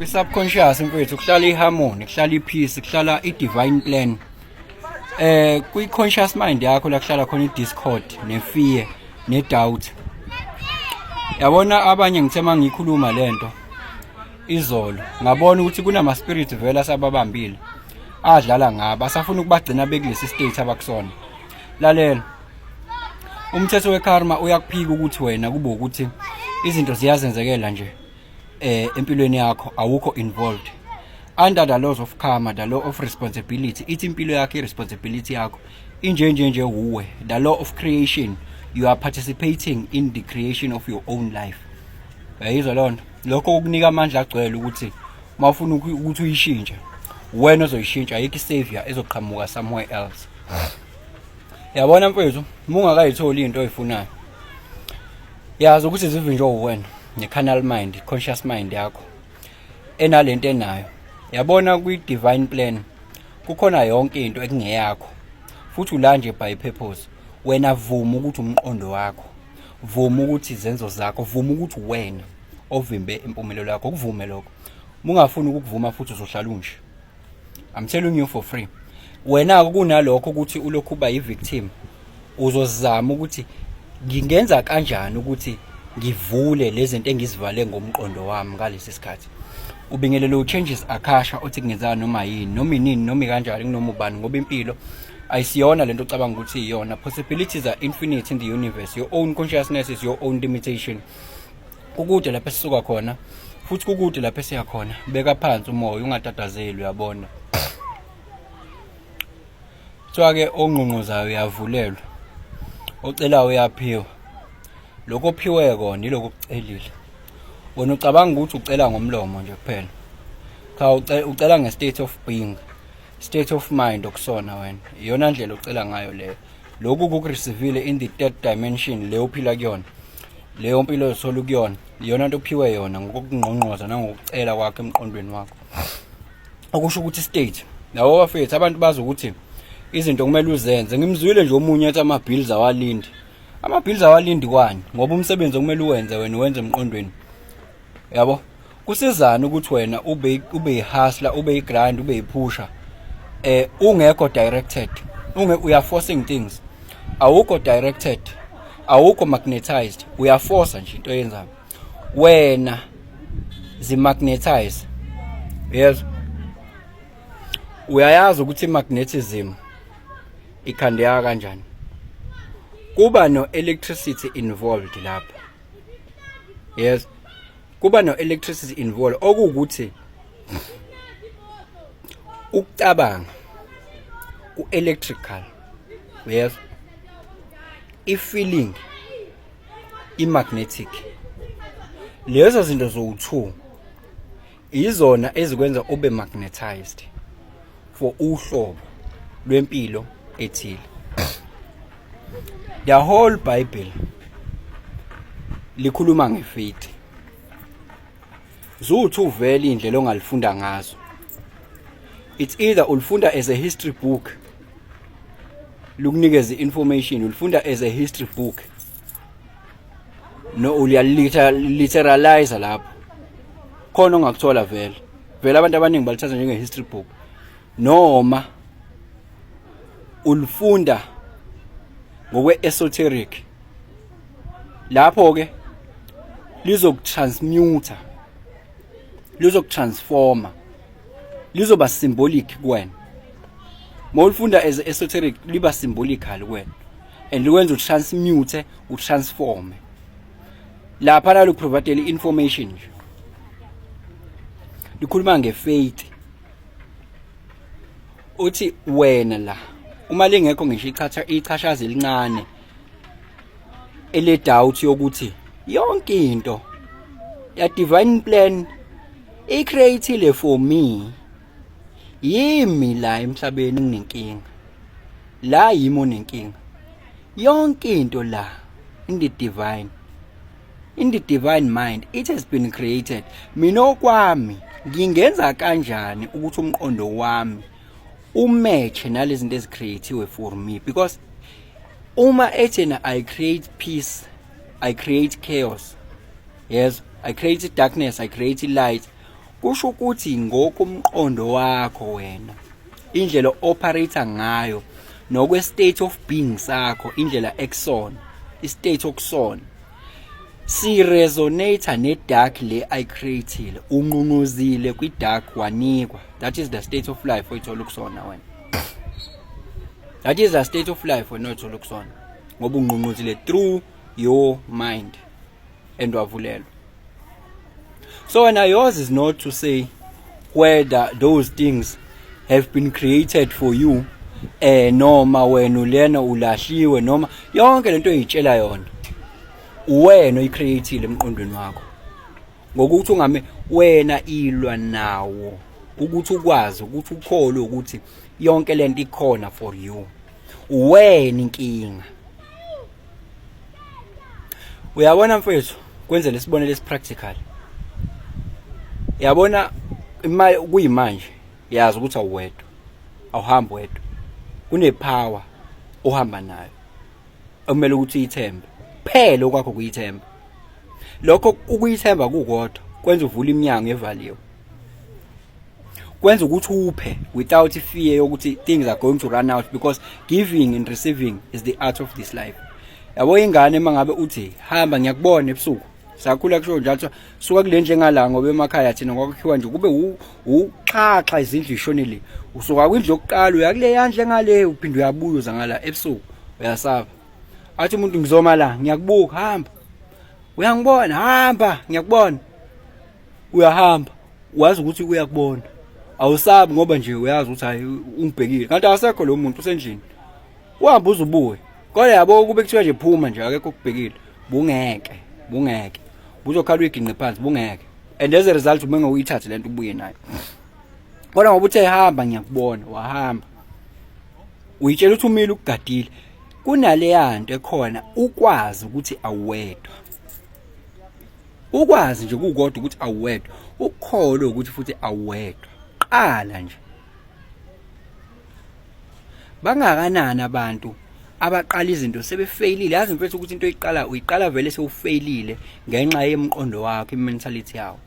Kwi-subconscious, mfethu, kuhlala i-harmony, kuhlala i-peace, kuhlala i-divine plan. Kwi-conscious mind yakho la kuhlala khona i-discord ne-fear ne-doubt. Yabona, abanye ngithe mangikhuluma lento izolo, ngabona ukuthi kunama spirit vele asababambile, adlala ngabo, asafuna ukubagcina bekulesi state abakusona. Lalela, umthetho wekarma uyakuphika ukuthi wena kube ukuthi izinto ziyazenzekela nje empilweni yakho, awukho involved. Under the laws of karma, the law of responsibility, ithi impilo yakho i-responsibility yakho, inje nje nje wuwe. The law of creation, you are participating in the creation of your own life. Uyayizwa leyo nto? Lokho kukunika amandla agcwele ukuthi uma ufuna ukuthi uyishintshe, wena ozoyishintsha. Ayikho i-savior ezoqhamuka somewhere else. Yabona mfethu, uma ungakayitholi into oyifunayo, yazi ukuthi zivinjwe uwena ne-carnal mind, conscious mind yakho enalento enayo. Yabona, kwi-divine plan kukhona yonke into ekungeyakho, futhi ula nje by purpose. Wena vuma ukuthi umqondo wakho, vuma ukuthi izenzo zakho, vuma ukuthi wena ovimbe impumelelo yakho. Kuvume lokho. Uma ungafuni ukukuvuma futhi, uzohlala unje. I'm telling you for free. Wena kunalokho ukuthi ulokhu uba i-victim, uzozama ukuthi ngingenza kanjani ukuthi ngivule lezi zinto engizivale ngomqondo wami ngalesi sikhathi. Ubingelelo changes akasha othi kungenzeka noma yini, noma inini, noma kanjani, kunoma ubani, ngoba impilo ayisiyona lento ocabanga ukuthi iyona. Possibilities are infinite in the universe. Your own consciousness is your own limitation. Kukude lapho esisuka khona, futhi kukude lapho esiya khona. Beka phansi umoya, ungatatazeli. Uyabona, kuthiwa-ke ongqongqozayo uyavulelwa, ocelayo uyaphiwa. Lokho ophiwe kona yilokho okucelile. Wena ucabanga ukuthi ucela ngomlomo nje kuphela. Cha, ucela nge-state of being, state of mind okusona wena. Iyona ndlela ocela ngayo leyo. Lokhu kukureceive in the third dimension leyo ophila kuyona, leyo mpilo oyothola kuyona, iyona nto ophiwe yona ngokungqongqoza nangokucela kwakho emqondweni wakho, okusho ukuthi state yabo. Bafethu, abantu bazi ukuthi izinto kumele uzenze. Ngimzwile nje omunye ethi ama-bills awalindi. Ama-bills awalindi kwani? Ngoba umsebenzi okumele uwenze wena uwenze emqondweni. Yabo, kusizana ukuthi wena ube i-hustler, ube i-grind, ube i-pusher, ungekho directed, unge uya forcing things, awukho directed, awukho magnetized, uyaforce nje into oyenzayo. Wena zimagnetize. Yes, uyayazi ukuthi magnetism ikhandeka kanjani? Kuba no electricity involved lapho. Yes, kuba no electricity involved, okuwukuthi ukucabanga ku-electrical. Yes, i-feeling i-magnetic. Lezo zinto zowu-two izona ezikwenza ube magnetized for uhlobo lwempilo ethile. The whole Bible likhuluma ngefaith. Zuthi uvela indlela ongalifunda ngazo. It's either ulifunda as a history book, lukunikeza information, ulifunda as a history book, no uyaliteralize lapho khona ongakuthola. Vele vele abantu abaningi balithatha njenge history book, noma ulifunda ngokwe esoteric. Lapho ke lizokutransmuta, lizokutransforma, lizoba symbolic kuwena. Mawulifunda as esoteric, liba symbolical kuwena and likwenza utransmute, utransforme. Lapha la luprovide information nje, likhuluma ngefaith. Uthi wena la uma lingekho ngisho ichatha, ichashazi elincane ele doubt yokuthi yonke into ya divine plan icreateile for me, yimi la emhlabeni nginenkinga la, yimi onenkinga. Yonke into la in the divine mind, it has been created. Mina okwami, ngingenza kanjani ukuthi umqondo wami umatche nalezi zinto ezicreatiwe for me? Because uma ethena "I create peace, I create chaos," yes, "I create darkness, I create light," Kusho ukuthi ngokomqondo wakho wena, indlela operate ngayo nokwe state of being sakho, indlela ekusona, i-state okusona si resonate ne dark le ayicreatile. Unqunquzile kwi dark, wanikwa. That is the state of life oyithola kusona wena. That is the state of life wena oyithola kusona ngoba unqunquzile through your mind and wavulelwa. So wena, yours is not to say whether those things have been created for you noma wena ulena ulahliwe, noma yonke lento oyitshela yona wena oyicreateile emqondweni wakho ngokuthi ungame wena ilwa nawo, ukuthi ukwazi ukuthi ukholwe ukuthi yonke lento ikhona for you. Wena inkinga, uyabona mfethu, kwenzele isibonelo esipractical, yabona imali kuyimanje, yazi ukuthi awuwedwa, awuhambi wedwa, kunepower ohamba nayo okumele ukuthi uyithembe. Phela okwakho kuyithemba lokho, ukuyithemba kukodwa kwenza uvula iminyango evaliwe, kwenza ukuthi uphe without fear yokuthi things are going to run out, because giving and receiving is the art of this life. Yabo, ingane mangabe uthi hamba, ngiyakubona ebusuku, sakhula kusho njalo, suka kule njengala, ngoba emakhaya thina kwakhiwa nje kube uxhaxha, izindlu ishonile. Usuka kwindlu yokuqala uya kule yandle ngale, uphinde uyabuya uza ngala ebusuku, uyasaba. Athi umuntu, "Ngizoma la, ngiyakubuka, hamba, uyangibona, hamba, ngiyakubona." Uyahamba, wazi ukuthi uyakubona, awusabi ngoba nje uyazi ukuthi hayi, ungibhekile, kanti akasekho lo muntu, usendlini. Uhamba uze ubuye. Kodwa yabo, kube kuthiwa nje phuma nje, akekho okubhekile, bungeke, bungeke buzokhala uyiginqe phansi, bungeke. And as a result uma ngokuyithathe lento ubuye nayo, kodwa ngoba uthe hamba, ngiyakubona, wahamba, uyitshela ukuthi umile ukugadile, kunaleya nto ekhona ukwazi ukuthi awuwedwa. Ukwazi nje kukodwa ukuthi awuwedwa, ukukholwe ukuthi futhi awuwedwa. Qala nje, bangakanani abantu abaqala izinto sebefeyilile? Yazi mfethu ukuthi into oyiqala, uyiqala vele sewufeyilile ngenxa yemqondo wakho, imentality yawo.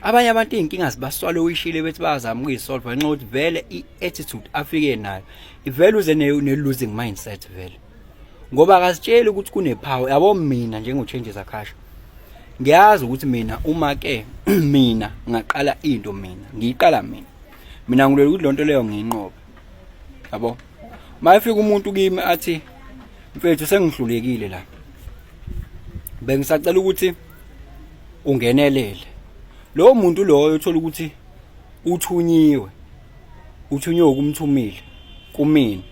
Abanye abantu iy'nkinga zibaswallowishile bethi bayazama ukuyisolve ngenxa yokuthi vele i-attitude afike nayo ivele uze ne-losing mindset vele, ngoba akazitsheli ukuthi kunepower. Yabo, mina njengo-Changes Akasha, ngiyazi ukuthi mina uma ke mina ngaqala into, mina ngiyiqala mina, mina ngilwela ukuthi lonto leyo ngiyinqobe. Yabo, mayefika umuntu kimi athi, "Mfethu, sengihlulekile la, bengisacela ukuthi ungenelele," lowo muntu loyo uthola ukuthi uthunyiwe, uthunywe ukumthumile kumina.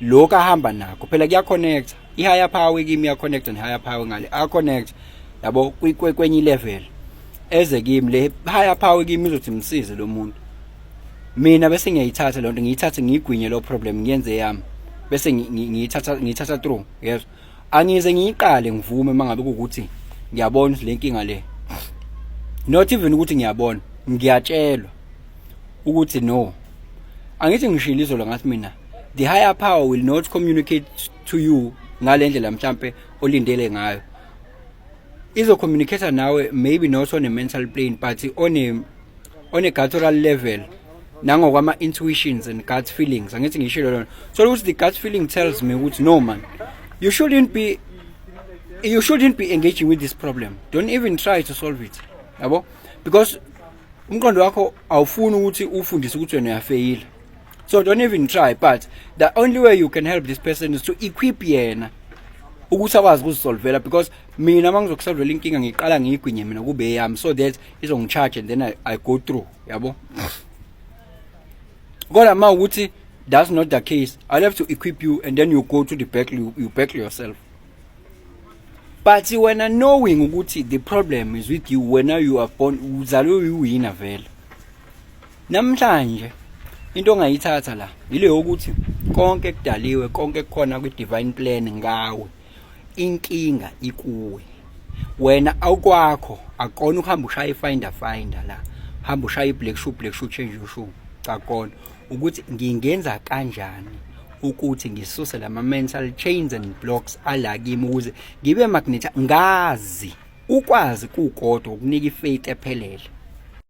Lokho ahamba nakho phela kuyaconnect, i-higher power kimi iyaconnect ne-higher power ngale, aconnect yabo kwenye i-level eze kimi. Le higher power kimi izothi msize lo muntu, mina bese ngiyayithatha lonto, ngiyithathe ngiyigwinye lo problem, ngiyenze yami, bese ngiyithatha through. Yezwa, angize ngiyiqale ngivume mangabe kuukuthi ngiyabona ukuthi le nkinga le, not even ukuthi ngiyabona, ngiyatshelwa ukuthi no. Angithi ngishilo izolo, ngathi mina the higher power will not communicate to you ngale ndlela mhlambe olindele ngayo. Izo-communicate nawe maybe not on a mental plane but on a guttural level nangokwama intuitions and gut feelings. Angithi ngishilo lona? So ukuthi the gut feeling tells me ukuthi no man, you shouldn't be engaging with this problem, don't even try to solve it, yabo, because umqondo wakho awufuni ukuthi ufundise ukuthi wena uyafeyila, so don't even try. But the only way you can help this person is to equip yena ukuthi akwazi ukuzisolvela, because mina uma ngizokusolvela inkinga, ngiqala ngiyigwinye mina kube yami so that izongicharge and then I go through, yabo. Kodwa uma ukuthi that's not the case, I'll have to equip you and then you go to the battle, you battle yourself. But wena knowing ukuthi the problem is with you, wena you are born, uzalwe uyiwina vele. Namhlanje into ongayithatha la ile yokuthi konke kudaliwe, konke kukhona kwi divine plan ngawe, inkinga ikuwe wena. Awukwakho akona ukuhamba ushaya ifinder finder la, hamba ushaya iblack shoe, black shoe change your shoe. Cha, kona ukuthi ngingenza kanjani ukuthi ngisuse lama mental chains and blocks ala kimi ukuze ngibe magnet. Ngazi ukwazi kukodwa ukunika ifaith ephelele.